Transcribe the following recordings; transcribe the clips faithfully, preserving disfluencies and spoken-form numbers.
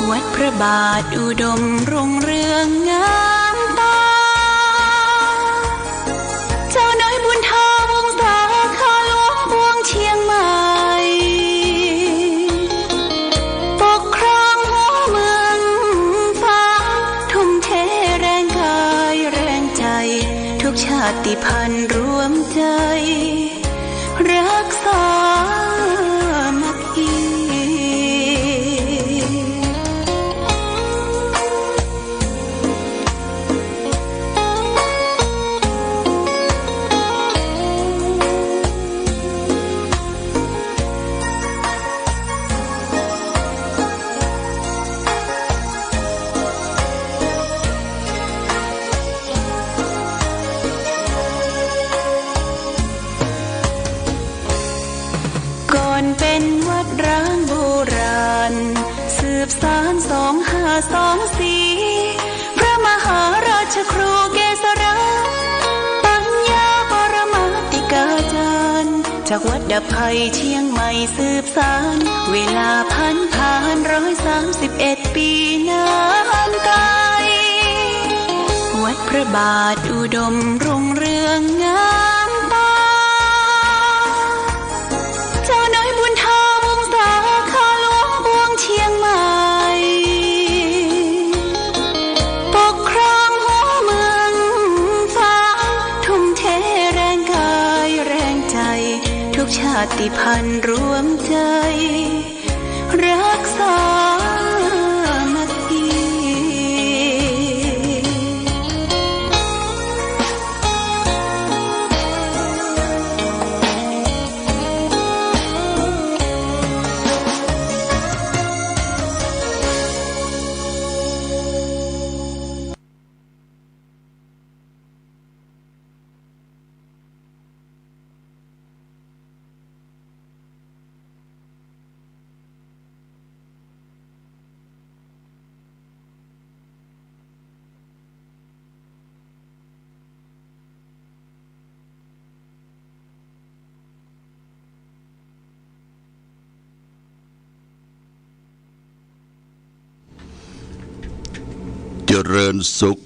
วัดพระบาทอุดมรุ่งเรืองงามตา เจ้าน้อยบุญธรรมวงศาคารหลวงปวงเชียงใหม่ ปกครองหัวเมืองฟ้า ทุ่มเทแรงกายแรงใจ ทุกชาติพันธุ์รวมใจ รักสามัคคี ก่อนเป็นวัดร้างโบราณ สืบสานสองห้าสองสี่ พระมหาราชครูเกษรา ปัญญาปรมาติกาจารย์ จากวัดดับภัยเชียงใหม่สืบสาน เวลาผ่านผ่านร้อยสามสิบเอ็ดปีนานไกล วัดพระบาทอุดมรุ่งเรืองงามตา เจ้าน้อยบุญธรรมวงศาคารหลวงปวงเชียงใหม่ ปกครองหัวเมืองฟ้า ทุ่มเทแรงกายแรงใจ ทุกชาติพันธุ์รวมใจ รักสามัคคี เจริญสุข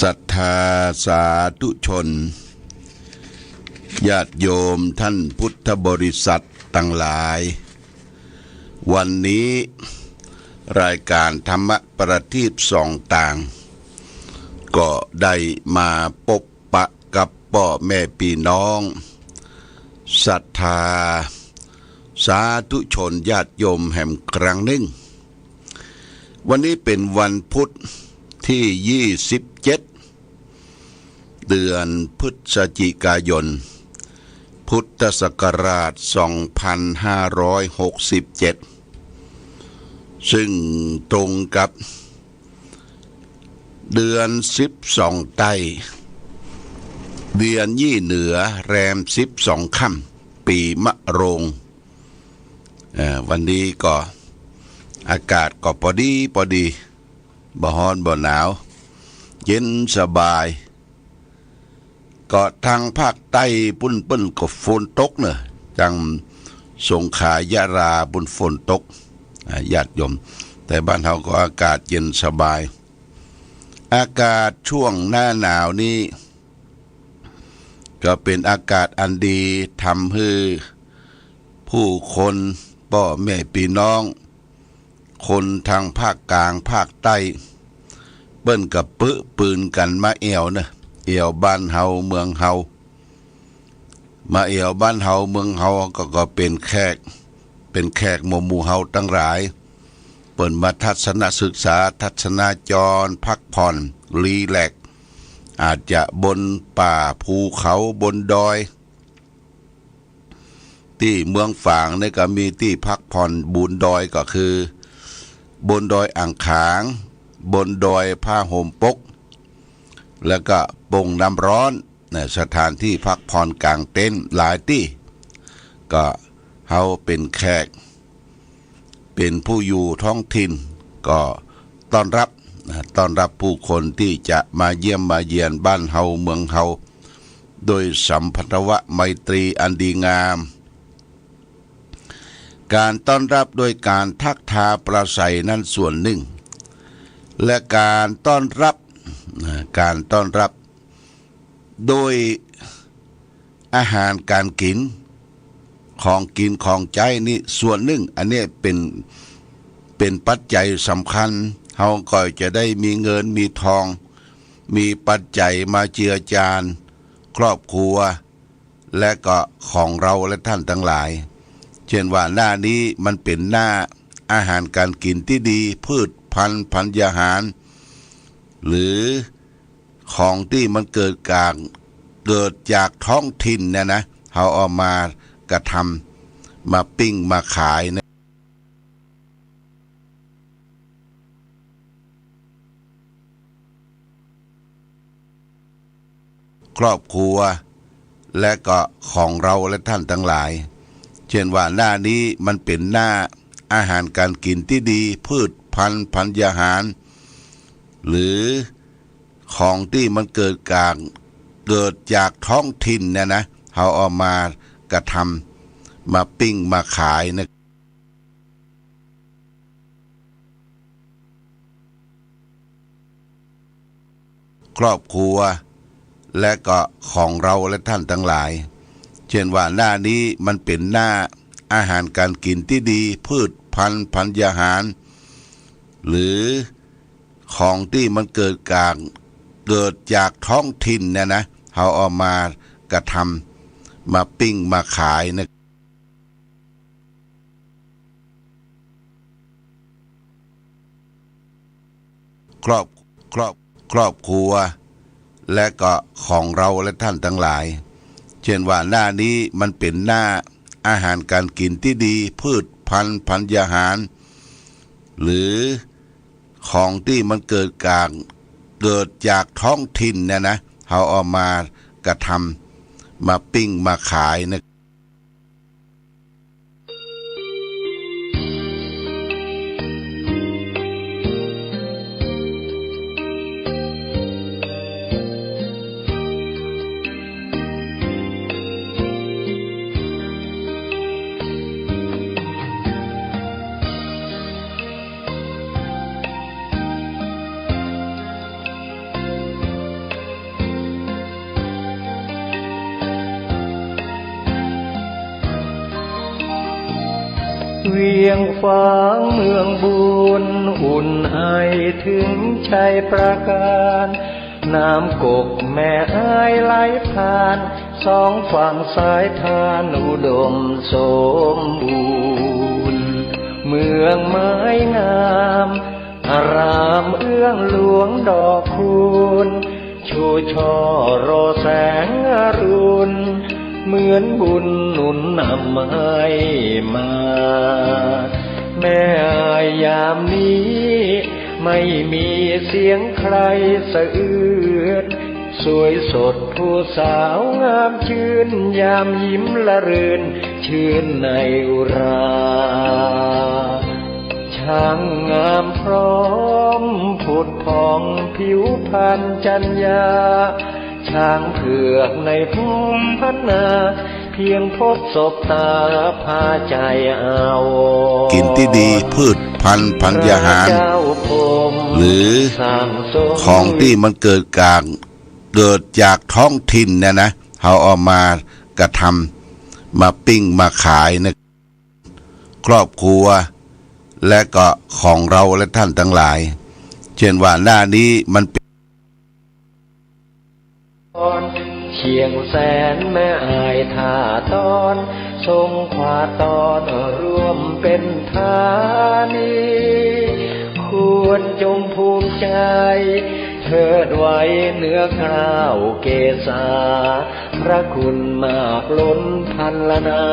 ศรัทธาสาธุชน ญาติโยมท่านพุทธบริษัทตังหลาย วันนี้รายก๋านธรรมะประทีปส่องตาง ก็ได้มาปบปะกับป้อแม่ปี้น้อง ศรัทธาสาธุชนญาติโยมแหมครั้งนึ่ง วันนี้เป๋นวันพุธตี้ยี่สิบเจ็ด เดือนพฤศจิกายน พุทธศักราชสองพันห้าร้อยหกสิบเจ็ด ซึ่งตรงกับเดือนสิบสองใต้ เดือนยี่เหนือแรมสิบสองค่ำ ปีมะโรง เอ่อ วันนี้ก็อากาศก็ปอดีปอดี บ่ฮ้อนบ่หนาว เย็นสบาย ก็ตางภาคใต้ปุ้นเปิ้นก็ฝนตกเน่อ จังสงขลา ยะลาปุ้นฝนตก อ่า ญาติโยม แต่บ้านเฮาก็อากาศเย็นสบาย อากาศช่วงหน้าหนาวนี้ ก็เป๋นอากาศอันดี ทำหื้อผู้คน ป้อแม่ปี้น้อง คนตางภาคก๋างภาคใต้ เปิ้นก็ปึปืนกั๋นมาแอ่วเน่อ แอ่วบ้านเฮาเมืองเฮา มาแอ่วบ้านเฮาเมืองเฮาก็ ก็เป๋นแขก เป๋นแขกหมู่หมู่เฮาตังหลาย เปิ้นมาทัศนศึกษา ทัศนจร พักผ่อน รีแลกซ์ อาจจะบนป่าภูเขาบนดอย ตี้เมืองฝางนี่ก็มีตี้พักผ่อนบนดอยก็คือ บนดอยอ่างขาง บนดอยผ้าห่มปก แล้วก็โป่งน้ำร้อน นะ สถานที่พักผ่อนกางเต็นท์หลายตี้ ก็เฮาเป๋นแขก เป๋นผู้อยู่ท้องถิ่น ก็ต้อนรับ นะ ต้อนรับผู้คนตี้จะมาเยี่ยมมาเยียนบ้านเฮาเมืองเฮา โดยสัมพันธวะไมตรีอันดีงาม การต้อนรับโดยการทักทายปราศรัยนั้นส่วนนึ่ง และการต้อนรับ การต้อนรับโดยอาหารก๋านกิ๋น ของกิ๋นของใจ๊นี่ส่วนนึ่ง อันนี้เป๋น เป๋นปัจจัยสำคัญ เฮาก็จะได้มีเงินมีทอง มีปัจจัยมาเจือจานครอบครัว และก็ของเฮาและต้านตังหลาย เช่นว่าหน้านี้มันเป๋นหน้าอาหารก๋านกิ๋นตี้ดี พืชพัณฑ์ธัญญาหาร หรือของตี้มันเกิดจาก เกิดจากท้องถิ่นเนี่ยนะ เฮาเอามากระทำ มาปิ้งมาขายนะ ครอบครัว และก็ของเฮาและต้านตังหลาย เช่นว่าหน้านี้มันเป๋นหน้าอาหารก๋านกิ๋นตี้ดี พืชพัณฑ์ธัญญาหาร หรือของตี้มันเกิดจาก เกิดจากท้องถิ่นเนี่ยนะ เฮาเอามากระทำ มาปิ้งมาขายนะ ครอบครัว และก็ของเฮาและต้านตังหลาย เช่นว่าหน้านี้มันเป๋นหน้าอาหารก๋านกิ๋นตี้ดี พืชพัณฑ์ธัญญาหาร หรือของตี้มันเกิดจาก เกิดจากท้องถิ่นเนี่ยนะ เฮาเอามากระทำ มาปิ้งมาขายนะ ครอบ ครอบ ครอบครัว และก็ของเฮาและต้านตังหลาย เช่นว่าหน้านี้มันเป๋นหน้าอาหารก๋านกิ๋นตี้ดี พืชพัณฑ์ธัญญาหาร หรือของตี้มันเกิดจาก เกิดจากท้องถิ่นเนี่ยนะ เฮาเอามากระทำ มาปิ้งมาขายนะ เวียงฝางเมืองบุญ อุ่นไอเถิงชัยปราการ น้ำกกแม่อายไหลผ่าน สองฝั่งสายทานอุดมสมบูรณ์ เมืองไม้งาม อารามเอื้องหลวงดอกคูณ ชูช่อรอแสงอรุณ เหมือนบุญหนุนนำให้มา แม่อายยามนี้ ไม่มีเสียงใครสะอื้น สวยสดผู้สาวงามชื่น ยามยิ้มละรื่น ชื่นในอุรา ช้างงามพร้อมผุดผ่องผิวพรรณจัญญา ช้างเผือกในภูมิพันนา เพียงพบสบตาพาใจเอา กิ๋นตี้ดี พืชพัณฑ์ธัญญาหาร พระเจ้าพรหม หรือของตี้มันเกิดจาก เกิดจากท้องถิ่นเนี่ยนะ เฮาเอามากระทำ มาปิ้งมาขายนะ ครอบครัว และก็ของเฮาและต้านตังหลาย เช่นว่าหน้านี้มันเป๋น เชียงแสนแม่อายท่าตอน ทรงขวาตอนร่วมเป๋นธานี ควรจงภูมิใจ เทิดไว้เหนือเกล้าเกศา พระคุณมากล้นพรรณนา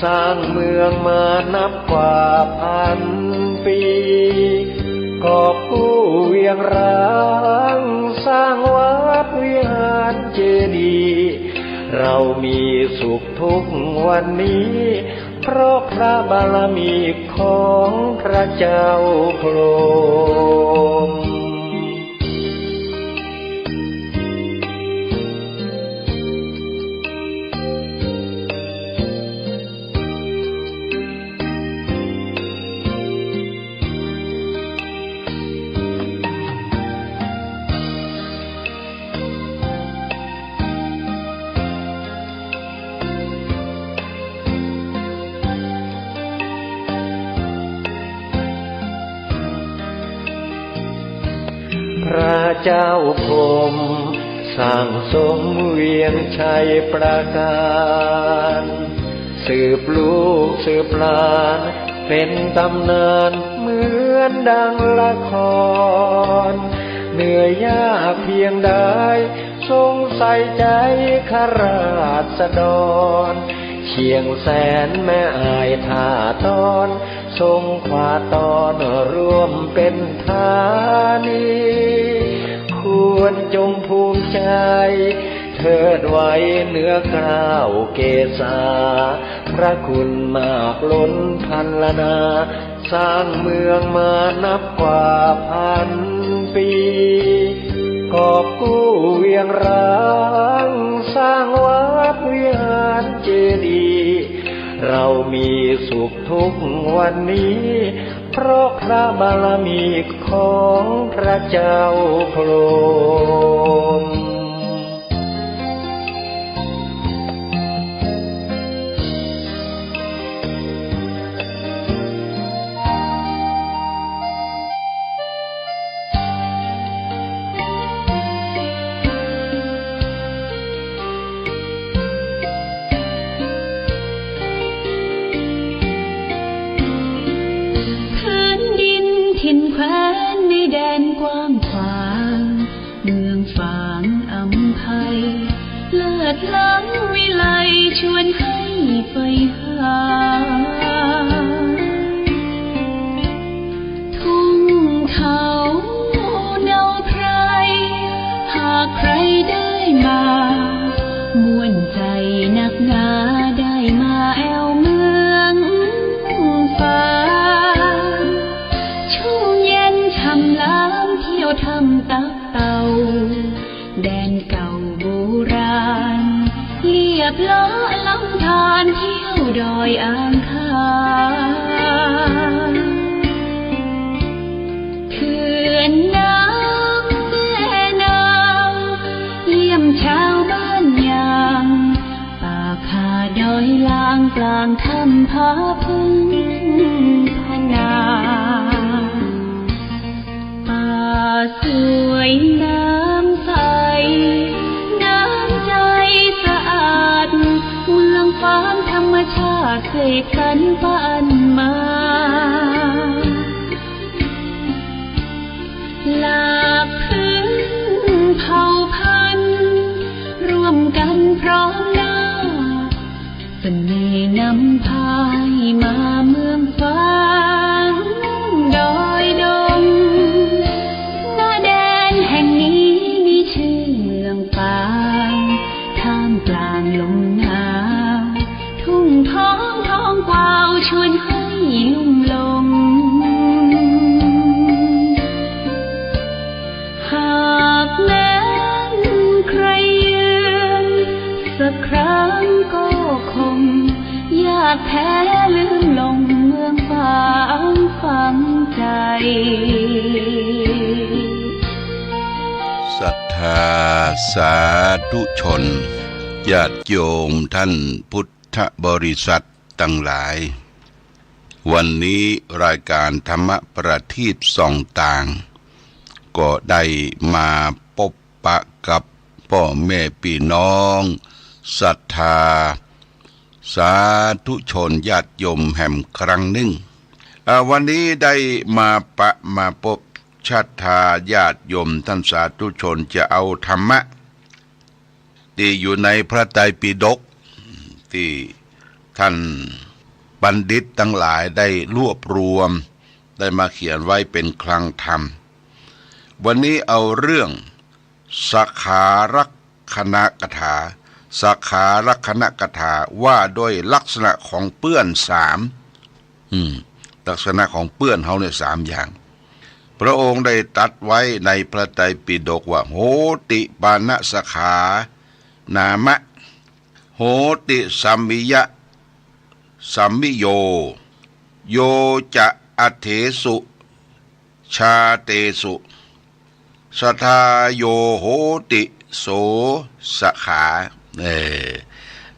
สร้างเมืองมานับกว่าพันปี กอบกู้เวียงร้าง สร้างวัดวิหารเจดีย์ เรามีสุขทุกวันนี้ เพราะพระบารมีของพระเจ้าพรหม พระเจ้าพรหมสั่งสมเวียงชัยประการ สืบลูกสืบหลานเป็นตำนานเหมือนดังละคร เหนื่อยยากเพียงใดทรงใส่ใจข้าราษฎร เชียงแสนแม่อายท่าตอน ทรงคว้าต้อนร่วมเป็นธานี ควรจงภูมิใจ เทิดไว้เหนือเกล้าเกศา พระคุณมากล้นพรรณนา สร้างเมืองมานับกว่าพันปี กอบกู้เวียงร้าง สร้างวัดวิหารเจดีย์ เรามีสุขทุกวันนี้ เพราะพระบารมีของพระเจ้าพรหม แผ่นดินถิ่นแคว้นในแดนกว้างขวาง เมืองฝางอำไพ เลิศล้ำวิไลชวนให้ใฝ่หา ทุ่งเขาเนาไพร หากใครได้มา ม่วนใจนักหนา ได้มาแอ่วเมืองฝาง ชุ่มเย็นช่ำล้ำเที่ยวถ้ำตับเต่า แดนเก่าโบราณ เลียบเลาะลำธาร เที่ยวดอยอ่างขาง เขื่อนน้ำแม่นาง เยี่ยมชาวบ้านยาง ป่าคาดอยลาง กลางถ้ำผาพึ่งพนา ป่าสวยน้ำใส น้ำใจสะอาด เมืองฝางธรรมชาติเสกสรรปันมา หลากพื้นเผ่าพันธุ์ ร่วมกันพร้อมหน้า เสน่ห์นำพาให้มาเมืองฝางดอยดง ณ แดนแห่งนี้มีชื่อเมืองฝาง ท่ามกลางลมหนาว ทุ่งทองทองกวาวชวนให้ลุ่มหลง หากแม้นใครเยือนสักครั้งก็คง ยากแท้ลืมลงเมืองฝางฝังใจ ศรัทธาสาธุชน ญาติโยมท่านพุทธบริษัทตังหลาย วันนี้รายการธรรมประทีปส่องต่าง ก็ได้มาปบปะกับป้อแม่ปี้น้อง ศรัทธาสาธุชนญาติโยมแหมครั้งนึ่ง อ่า วันนี้ได้มาปะมาปบศรัทธาญาติโยมท่านสาธุชน จะเอาธรรมะ ตี้อยู่ในพระไตรปิฎก ตี้ท่านบัณฑิตตังหลายได้รวบรวม ได้มาเขียนไว้เป๋นคลังธรรม วันนี้เอาเรื่องสขารักขณกถา สขารักขณกถาว่าด้วยลักษณะของเปื้อนสาม อืม ลักษณะของเปื้อนเฮาเนี่ยสามอย่าง พระองค์ได้ตรัสไว้ในพระไตรปิฎกว่า โหติปาณสขานามะ โหติสัมมิยะสัมมิโย โยจะอัฏเถสุชาเตสุ สทาโยโหติโสสขา เออ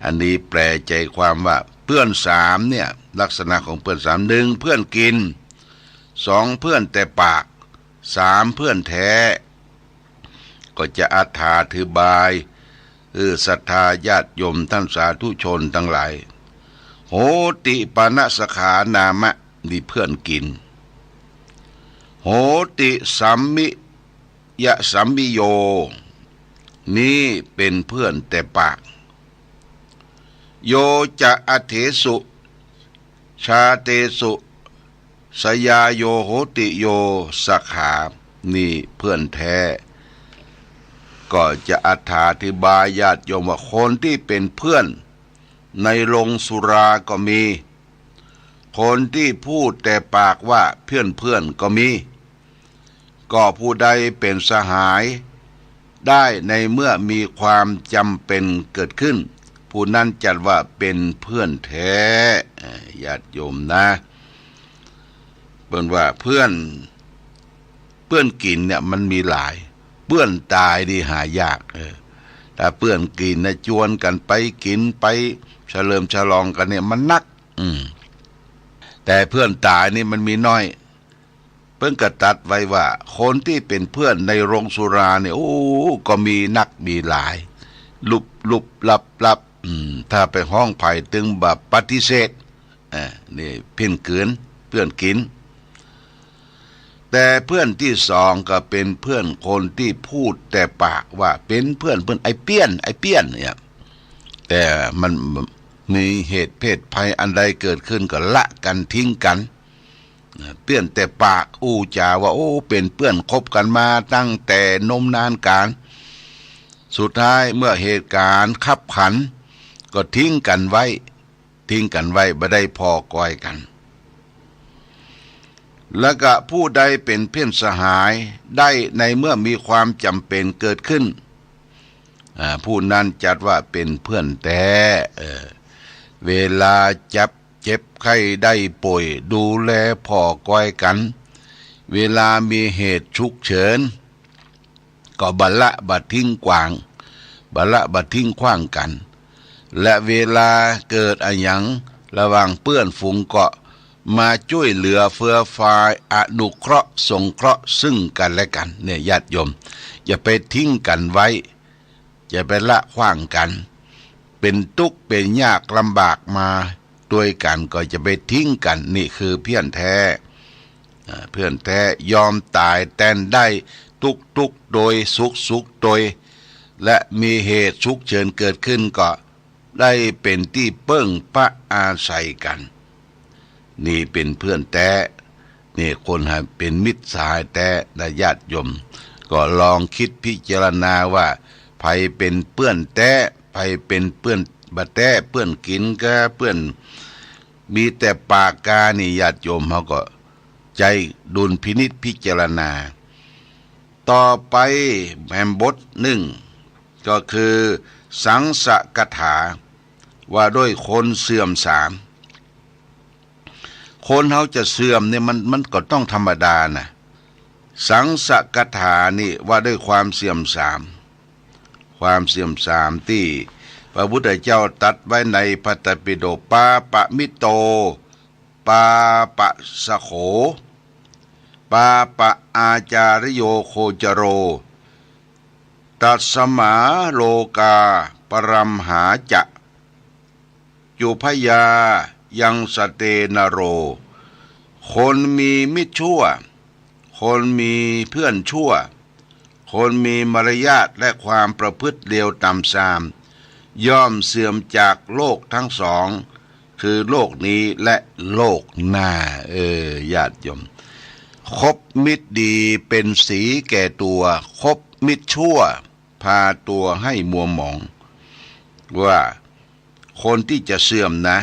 อันนี้แปลใจความว่าเปื้อนสามเนี่ย ลักษณะของเปื้อนสาม หนึ่งเปื้อนกิน สองเปื้อนแต่ปาก สามเปื้อนแท้ ก็จะอธาธิบาย เออ ศรัทธาญาติโยมท่านสาธุชนตังหลาย โหติปานะสขานามะ นี่เปื้อนกิ๋น โหติสัมมิยะสัมมิโย นี่เป๋นเปื้อนแต่ปาก โยจะอเถสุ ชาเตสุ สยาโยโหติโยสขา นี่เปื้อนแท้ ก็จะอธาธิบายญาติโยมว่าคนตี้เป๋นเปื้อนในโรงสุราก็มี คนตี้พูดแต่ปากว่าเปื้อนๆ ก็มี ก็ผู้ใดเป๋นสหายได้ในเมื่อมีความจ๋ำเป๋นเกิดขึ้น ผู้นั้นจัดว่าเป๋นเปื้อนแท้ เอ่อ ญาติโยมนะ เปิ้นว่าเปื้อน เปื้อนกิ๋นเนี่ยมันมีหลาย เปื้อนต๋ายนี่หายาก เออ ถ้าเปื้อนกิ๋นนะจวนกั๋นไปกิ๋นไปเฉลิมฉลองกั๋นเนี่ยมันนัก อืม แต่เปื้อนต๋ายนี่มันมีน้อย เปิ้นก็ตรัสไว้ว่าคนตี้เป๋นเปื้อนในโรงสุราเนี่ย โอ้ ก็มีนักมีหลาย ลุบลุบลับลับ อืม ถ้าไปฮ้องใผตึงบ่ปฏิเสธ อ่า นี่เปื้อนกิ๋น เปื้อนกิ๋น แต่เปื้อนตี้สองก็เป๋นเปื้อนคนตี้พูดแต่ปากว่าเป๋นเปื้อน เปื้อนไอ้เปี้ยน ไอ้เปี้ยนเนี่ย แต่มันมีเหตุเพศภัยอันใดเกิดขึ้นก็ละกั๋นทิ้งกั๋น เปื้อนแต่ปากอู้จ๋าว่า โอ้ เป๋นเปื้อนคบกั๋นมาตั้งแต่นมนานกาล สุดท้ายเมื่อเหตุก๋ารณ์คับขัน ก็ทิ้งกั๋นไว้ ทิ้งกั๋นไว้ บ่ได้ผ่อกอยกั๋น แล้วก็ผู้ใดเป๋นเปื้อนสหายได้ในเมื่อมีความจ๋ำเป๋นเกิดขึ้น อ่า ผู้นั้นจัดว่าเป๋นเปื้อนแท้ เออ เวลาจับเจ็บไข้ได้ป่วย ดูแลผ่อกอยกั๋น เวลามีเหตุฉุกเฉิน ก็บ่ละบ่ทิ้งขว้าง บ่ละบ่ทิ้งขว้างกั๋น และเวลาเกิดอะหยังระหว่างเปื้อนฝูงก็มาจ้วยเหลือเฟือฟาย อนุเคราะห์สงเคราะห์ซึ่งกั๋นและกั๋น เนี่ยญาติโยม อย่าไปทิ้งกั๋นไว้ อย่าไปละขว้างกั๋น เป๋นตุ๊กข์เป๋นยากลำบากมาตวยกั๋นก็จะไปทิ้งกั๋น นี่คือเปื้อนแท้ อ่า เปื้อนแท้ ยอมต๋ายแตนได้ ตุ๊กข์ตุ๊กข์ตวย สุขสุขตวย และมีเหตุฉุกเฉินเกิดขึ้นก็ได้เป๋นตี้เปิ้งปะอาศัยกั๋น นี่เป๋นเปื้อนแท้ นี่คนหาเป๋นมิตรสหายแท้นะญาติโยม ก็ลองกึ๊ดพิจารณาว่าใผเป๋นเปื้อนแท้ ใผเป๋นเปื้อนบ่แท้ เปื้อนกิ๋นกา เปื้อนมีแต่ปากกา นี่ญาติโยมเฮาก็ใจ๊ดุลพินิจพิจารณา ต่อไปแหมบทนึ่ง ก็คือสังสะกถา ว่าด้วยคนเสื่อมสาม คนเฮาจะเสื่อมเนี่ยมัน มันก็ต้องธรรมดานะ สังสะกถานี่ว่าด้วยความเสื่อมสาม ความเสื่อมสามตี้พระพุทธเจ้าตรัสไว้ในพระไตรปิฎก ปาปะมิตโต ปาปะสะโข ปาปะอาจาริโยโคจโร ตัสมาโลกาปรัมหาจะ จุพยายังสเตนโร คนมีมิตรชั่ว คนมีเพื่อนชั่ว คนมีมารยาทและความประพฤติเลวต่ำซาม ย่อมเสื่อมจากโลกทั้งสอง คือโลกนี้และโลกหน้า เออ ญาติโยม คบมิตรดีเป็นสีแก่ตัว คบมิตรชั่วพาตัวให้มัวหมอง ว่าคนที่จะเสื่อมนะ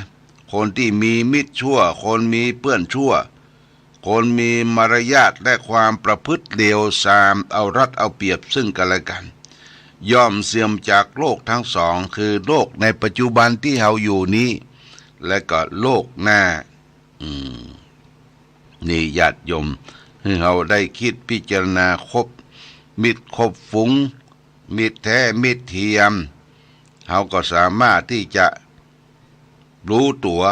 คนที่มีมิตรชั่ว คนมีเพื่อนชั่ว คนมีมารยาทและความประพฤติเลวซาม เอารัดเอาเปรียบซึ่งกั๋นและกั๋น ย่อมเสื่อมจากโลกทั้งสอง คือโลกในปัจจุบันที่เฮาอยู่นี้ และก็โลกหน้า อืม นี่ญาติโยม หื้อเฮาได้กึ๊ดพิจารณาคบมิตรคบฝูง มิตรแท้มิตรเทียม เฮาก็สามารถที่จะรู้ตั๋ว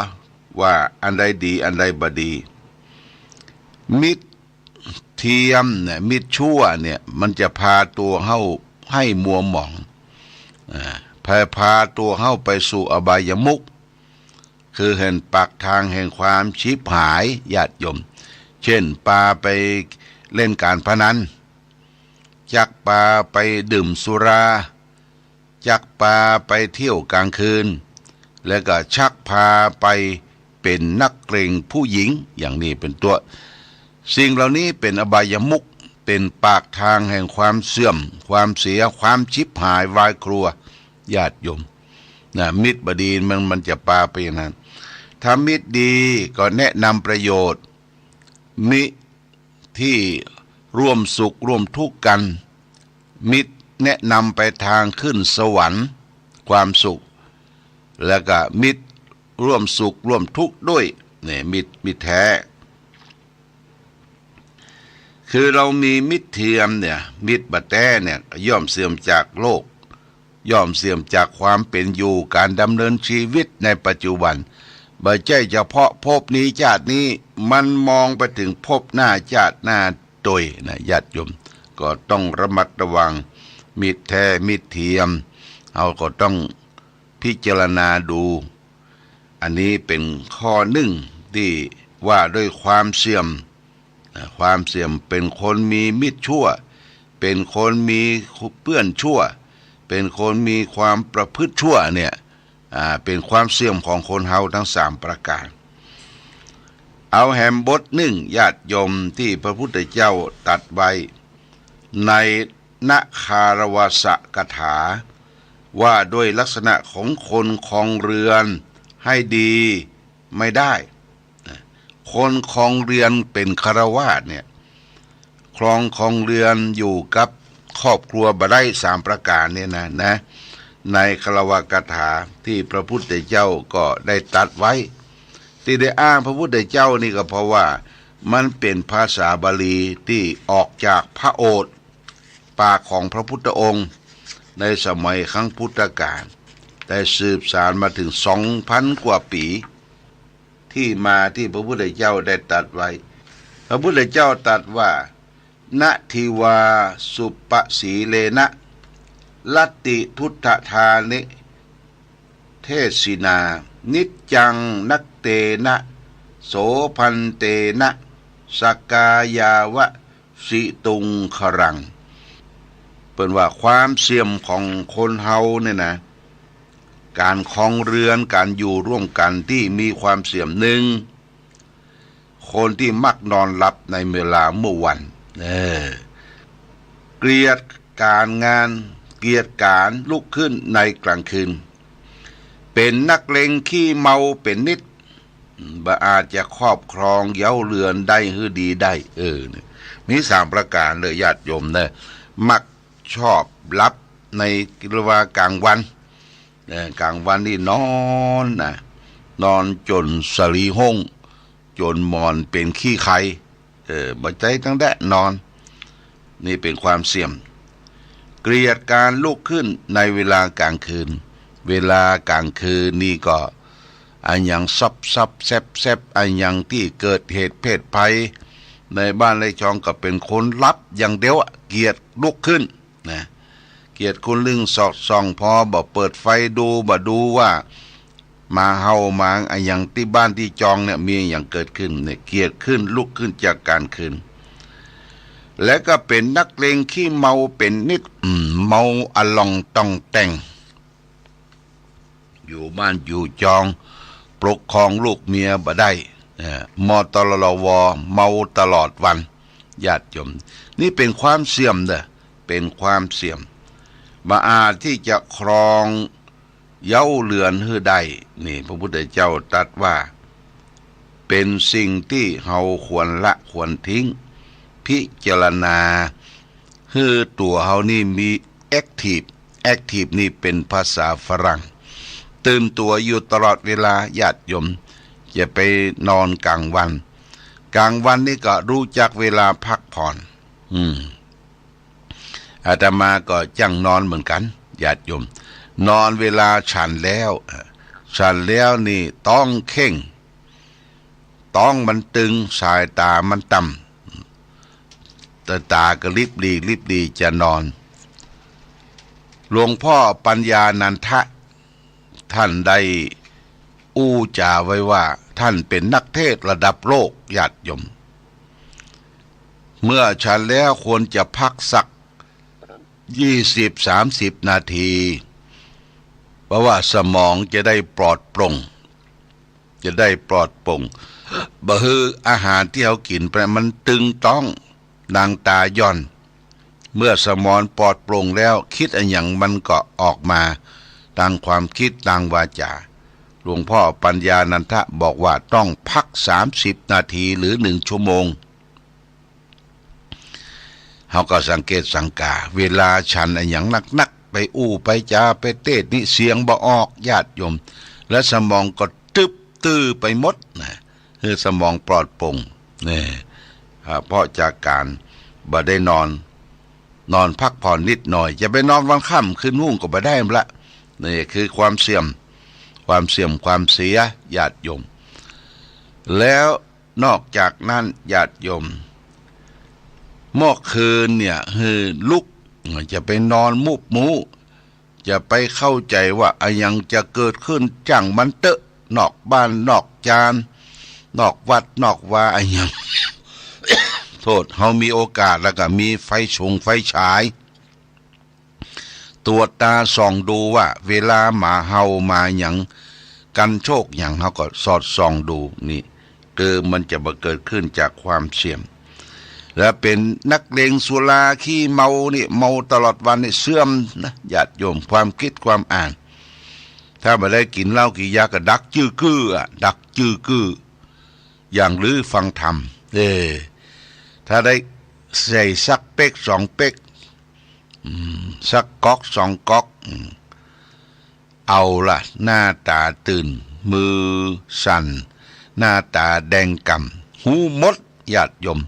ว่าอันใดดีอันใดบ่ดี มิตรเทียมเนี่ย มิตรชั่วเนี่ย มันจะพาตั๋วเฮา ให้มัวหมอง อ่า พา พาตั๋วเฮาไปสู่อบายมุข คือหันปากทางแห่งความฉิบหาย ญาติโยม เช่น ปาไปเล่นการพนัน จักปาไปดื่มสุรา จักปาไปเที่ยวกลางคืน แล้วก็ชักพาไปเป๋นนักเลงผู้หญิง อย่างนี้เป๋นต้น สิ่งเหล่านี้เป๋นอบายมุข เป๋นปากทางแห่งความเสื่อม ความเสีย ความฉิบหายวายครัว ญาติโยม นะ มิตรบ่ดีมัน มันจะปาไปอย่างนั้น ถ้ามิตรดีก็แนะนำประโยชน์ มิตรที่ร่วมสุขร่วมทุกข์กัน มิตรแนะนำไปทางขึ้นสวรรค์ ความสุข แล้วก็มิตรร่วมสุขร่วมทุกข์ด้วย เนี่ย มิตร มิตรแท้ คือเฮามีมิตรเทียมเนี่ย มิตรบ่แต๊เนี่ย ย่อมเสื่อมจากโลก ย่อมเสื่อมจากความเป๋นอยู่ การดำเนินชีวิตในปัจจุบัน บ่ใจ้เฉพาะภพนี้ชาตินี้ มันมองไปถึงภพหน้าชาติหน้าตวยนะ ญาติโยม ก็ต้องระมัดระวัง มิตรแท้มิตรเทียม เฮาก็ต้องพิจารณาดู อันนี้เป๋นข้อนึ่งตี้ว่าด้วยความเสื่อม อ่า ความเสื่อม เป๋นคนมีมิตรชั่ว เป๋นคนมีเปื้อนชั่ว เป๋นคนมีความประพฤติชั่วเนี่ย อ่า เป๋นความเสื่อมของคนเฮาทั้งสามประก๋าน เอาแหมบทนึ่ง ญาติโยม ตี้พระพุทธเจ้าตรัสไว้ในนคารวาสกถา ว่าด้วยลักษณะของคนครองเรือนให้ดีไม่ได้ คนครองเรือนเป๋นฆราวาสเนี่ย ครอง ครองเรือนอยู่กับครอบครัวบ่ได้สามประก๋านเนี่ยนะ นะ ในคารวกถาตี้พระพุทธเจ้าก็ได้ตรัสไว้ ตี้ได้อ้างพระพุทธเจ้านี่ก็เพราะว่ามันเป๋นภาษาบาลีตี้ออกจากพระโอษฐ์ ปากของพระพุทธองค์ ในสมัยครั้งพุทธกาล ได้สืบสานมาถึงสองพันกว่าปี๋ ตี้มาตี้พระพุทธเจ้าได้ตรัสไว้ พระพุทธเจ้าตรัสว่า นะทีวาสุปสีเลนะลัตติทุตทานิเทสินา นิจจังนัตเตนะโสภันเตนะสกายาวสิตุงครัง เปิ้นว่าความเสื่อมของคนเฮาเนี่ยนะ ก๋านครองเรือน ก๋านอยู่ร่วมกั๋นตี้มีความเสื่อม นึ่ง คนตี้มักนอนหลับในเวลาเมื่อวัน เออ เกียจก๋านงาน เกียจก๋านลุกขึ้นในกลางคืน เป๋นนักเลงขี้เมาเป๋นนิด บ่อาจจะครอบครองเย้าเรือนได้หื้อดีได้ เออ เนี่ย มีสามประก๋านเลยญาติโยมเน่อ มักชอบหลับในเวลากลางวัน เออ กลางวันนี่นอนนะ นอนจ๋นสะหลีห้ง จ๋นหมอนเป๋นขี้ไค เออ บ่ใจ้ตั้งแต๊นอน นี่เป๋นความเสื่อม เกียจก๋านลุกขึ้นในเวลากลางคืน เวลากลางคืนนี่ก็อะหยังซอบๆ แซบๆ อะหยังตี้เกิดเหตุเพศภัย ในบ้านในจองก็เป๋นคนหลับอย่างเดียวอะ เกียจลุกขึ้นนะ เกียจคุยลึ้งสอดส่อง พอบ่เปิดไฟดู บ่ดูว่า หมาเห่าหมาอะหยังตี้บ้านตี้จองเนี่ย มีอะหยังเกิดขึ้นเนี่ย เกียจขึ้นลุกขึ้นจากก๋านคืน และก็เป๋นนักเลงขี้เมาเป๋นนิด อืม เมาอะหล่องต่องแต่ง อยู่บ้านอยู่จอง ปกครองลูกเมียบ่ได้ เอ่อ มตลว เมาตลอดวัน ญาติโยม นี่เป๋นความเสื่อมเน่อ เป๋นความเสื่อม บ่อาจตี้จะครอง เย้าเรือนหื้อได้ นี่พระพุทธเจ้าตรัสว่า เป๋นสิ่งตี้เฮาควรละควรทิ้ง พิจารณาหื้อตั๋วเฮานี่มีแอ็กทีฟ แอ็กทีฟนี่เป๋นภาษาฝรั่ง ตื่นตั๋วอยู่ตลอดเวลา ญาติโยม อย่าไปนอนกลางวัน กลางวันนี่ก็ฮู้จักเวลาพักผ่อน อืม อาตมาก็จ้างนอนเหมือนกั๋น ญาติโยม นอนเวลาฉันแล้ว ฉันแล้วนี่ต้องเข่ง ต๊องมันตึง สายต๋ามันต่ำ ต๋า ต๋าก็ลิบหลีก ลิบหลีกจะนอน หลวงพ่อปัญญานันทะ ท่านได้อู้จ๋าไว้ว่า ท่านเป๋นนักเทศน์ระดับโลก ญาติโยม เมื่อฉันแล้วควรจะพักสักยี่สิบสามสิบนาที เพราะว่าสมองจะได้ปลอดโปร่ง จะได้ปลอดโปร่ง บ่หื้ออาหารตี้เฮากิ๋นไปมันตึงต๊อง ดังตาย่อน เมื่อสมองปลอดโปร่งแล้ว กึ๊ดอะหยังมันก็ออกมา ตางความกึ๊ด ตางวาจ๋า หลวงพ่อปัญญานันทะบอกว่าต้องพักสามสิบนาทีหรือหนึ่งชั่วโมง เฮาก็สังเกตสังกา เวลาฉันอะหยังหนักๆ ไปอู้ไปจ๋าไปเตศน์นี่เสียงบ่ออก ญาติโยม และสมองก็ตึ๊บตื้อไปหมดนะ หื้อสมองปลอดโปร่ง นี่ อ่า เพราะจากก๋านบ่ได้นอน นอนพักผ่อนนิดหน่อย จะไปนอนวันค่ำคืนฮุ่งก็บ่ได้ละ นี่คือความเสื่อม ความเสื่อมความเสีย ญาติโยม แล้วนอกจากนั้น ญาติโยม เมื่อคืนเนี่ย หื้อลุก จะไปนอนมุบมู จะไปเข้าใจ๋ว่าอะหยังจะเกิดขึ้น จ้างมันเต๊อะ นอกบ้านนอกจาน นอกวัดนอกวาอะหยัง โทษ เฮามีโอกาสแล้วก็มีไฟฉงไฟฉาย ตรวจตาส่องดูว่า เวลาหมาเห่าหมาหยัง กั๋นโชคหยัง เฮาก็สอดส่องดู นี่ คือมันจะบ่เกิดขึ้นจากความเสื่อม และเป๋นนักเลงสุราขี้เมานี่ เมาตลอดวันนี่เสื่อมนะ ญาติโยม ความกึ๊ดความอ่าน ถ้าบ่ได้กิ๋นเหล้ากิ๋นยาก็ดักจื้อกื้ออะ ดักจื้อกื้อ อย่างลือฟังธรรม เออ ถ้าได้ใส่สักเป๊กสองเป๊ก อืม สักก๊อกสองก๊อก อืม เอาละ หน้าต๋าตื่น มือสั่น หน้าต๋าแดงก่ำ ฮู้หมด ญาติโยม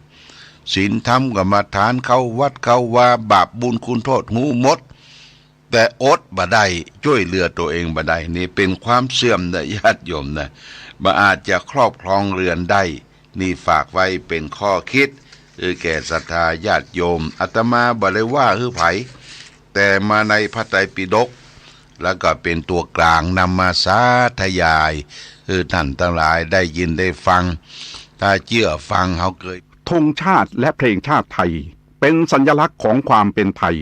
ศีลธรรมกรรมฐาน เข้าวัดเข้าวา บาปบุญคุณโทษ ฮู้หมด แต่อดบ่ได้ จ้วยเหลือตั๋วเองบ่ได้ นี่เป๋นความเสื่อมนะ ญาติโยมนะ บ่อาจจะครอบครองเรือนได้ นี่ฝากไว้เป๋นข้อกึ๊ด เออ แก่ศรัทธาญาติโยม อาตมาบ่ได้ว่าหื้อใผ แต่มาในพระไตรปิฎก แล้วก็เป๋นตั๋วกลางนำมาสาธยาย เออ หื้อท่านตังหลายได้ยินได้ฟัง ถ้าเจื้อฟัง เฮาเกย ธงชาติและเพลงชาติไทย เป็นสัญลักษณ์ของความเป็นไทย